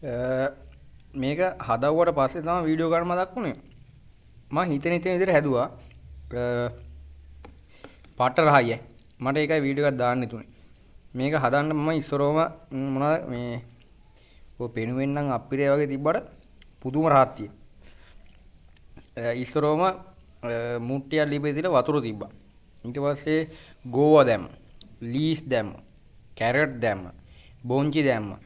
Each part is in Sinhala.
මේක හදවුවට පස්සේ තමයි වීඩියෝ ගන්න මතක් වුණේ. මං හිතෙන හිතෙන විදිහට හැදුවා. පට්ට රහයි ඈ. මට ඒකයි වීඩියෝ එකක් දාන්න හිතුනේ. මේක හදන්න මම ඉස්සරෝම මොනවද මේ ඔය පෙනුවෙන් නම් අප්පිරිය වගේ තිබ්බට පුදුම රහක් තියෙන. ඉස්සරෝම මුට්ටියක් ලිපේ තියලා වතුර තිබ්බා. ඊට පස්සේ ගෝවා දැම්මා. ලීස් දැම්මා. කැරට් දැම්මා. බොංචි දැම්මා.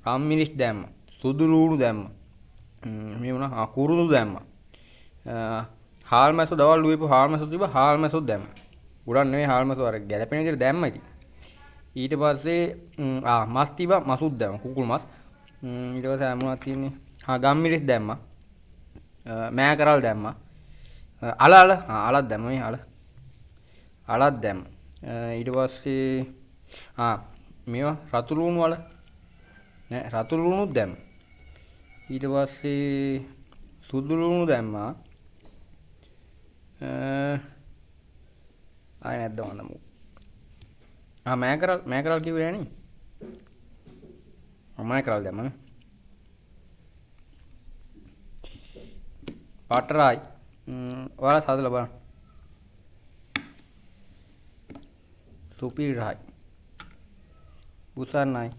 රම්මිරිස් දැම්මා. සුදු ලූණු දැම්මා. මේ මොනවා කුරුඳු දැම්මා. හාල් මැස්සෝ දවල් උයපු හාල් මැස්සෝ තිබ්බා, හාල් මැස්සොත් දැම්මා. ගොඩක් නෙවෙයි හාල් මැස්සෝ, අර ගැලපෙන විදිහට දැම්මා ඉතින්. ඊට පස්සේ මස් තිබ්බා, මසුත් දැම්මා, කුකුල් මස්. ඊට පස්සේ මොනවද තියෙන්නේ? ගම්මිරිස් දැම්මා. මෑ කරල් දැම්මා. අල අල අලත් දැම්මා, මේ අල අලත් දැම්මා. ඊට පස්සේ මේවා රතු ලුණු වල නෑ, රතු ලුණුත් දැම්මා. ඊට පස්සේ සුදු ලුණු දැම්මා. ආයෙ නැද්ද මන්ද මොකක්. මෑ කරල්, මෑ කරල් කිව්වේ නෑ නේ. මෑ කරල් දැම්මා නේ. පටරයි. ඔයාලා හදලා බලන්න. සුපිරි රහයි. බුසන්නයි.